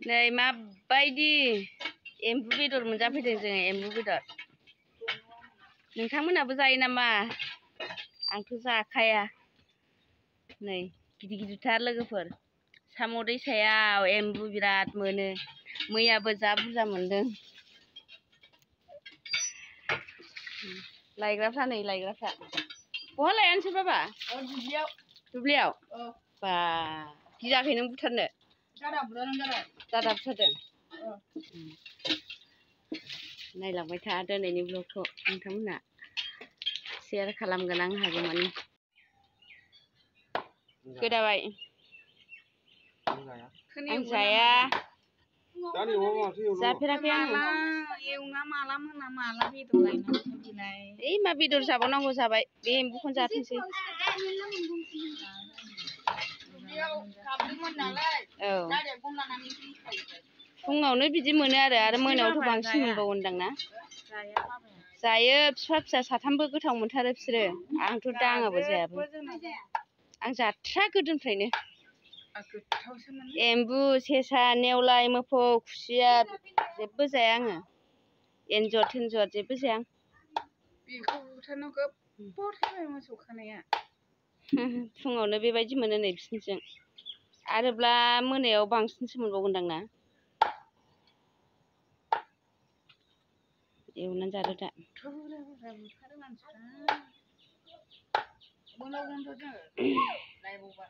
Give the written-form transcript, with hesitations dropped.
नै माबायदि एम्बु बेदर मोनजाफैदों जोङो एम्बु बेदर। नोंथांमोनाबो जायो नामा? आंथ' जाखाया। नै गिदिर गिदिरथार लोगोफोर साम' दैसायाव एम्बु बिराद मोनो। मैयाबो जा बुरजा मोनदों। लायग्राफ्रा नै लायग्राफ्रा बहा लाया नोंसोर बाबा? दुब्लियाव। दुब्लियाव? बा गियाखै नों बुथारनो? दादा बुथारदों? नायलांबाय था दिनैनि ब्लगखौ नोंथांमोना शेयार खालामगोन आं हागौमानि। गोदाबाय। आं जाया। जाफेराखै आङो। एवना माला मोना माला बेदर लायनांगौ बिलाय। ओइ मा बेदर जाबावनांगौ जाबाय बे एम्बुखौनो जाथोंसै। औ फुङावनो बिदि मोनो आरो मोनायावथ' बांसिन मोनबावोनदां ना? जायो फिसा फिसा साथामबो गोथाव मोनथारो बिसोरो। आंथ' दाङाबो जायाबो। आं जाथ्रा गोदोनिफ्रायनो। एम्बु सेसा नेवलाय मोफौ खुसिया जेबो जाया आङो। एन्जर थेन्जर जेबो जाया आं। बेखौ बुथारनो गोबाव थैबाय मोसौ खानाया। फुङावनो बेबायदि मोनो नै बिसिनिजों। आरोब्ला मोनायाव बांसिनसो मोनबावगोनदां ना? एवनानै जादो दा। बुथारो मानसिफ्रा। मोनावगोनथ' जोङो लायबावबा।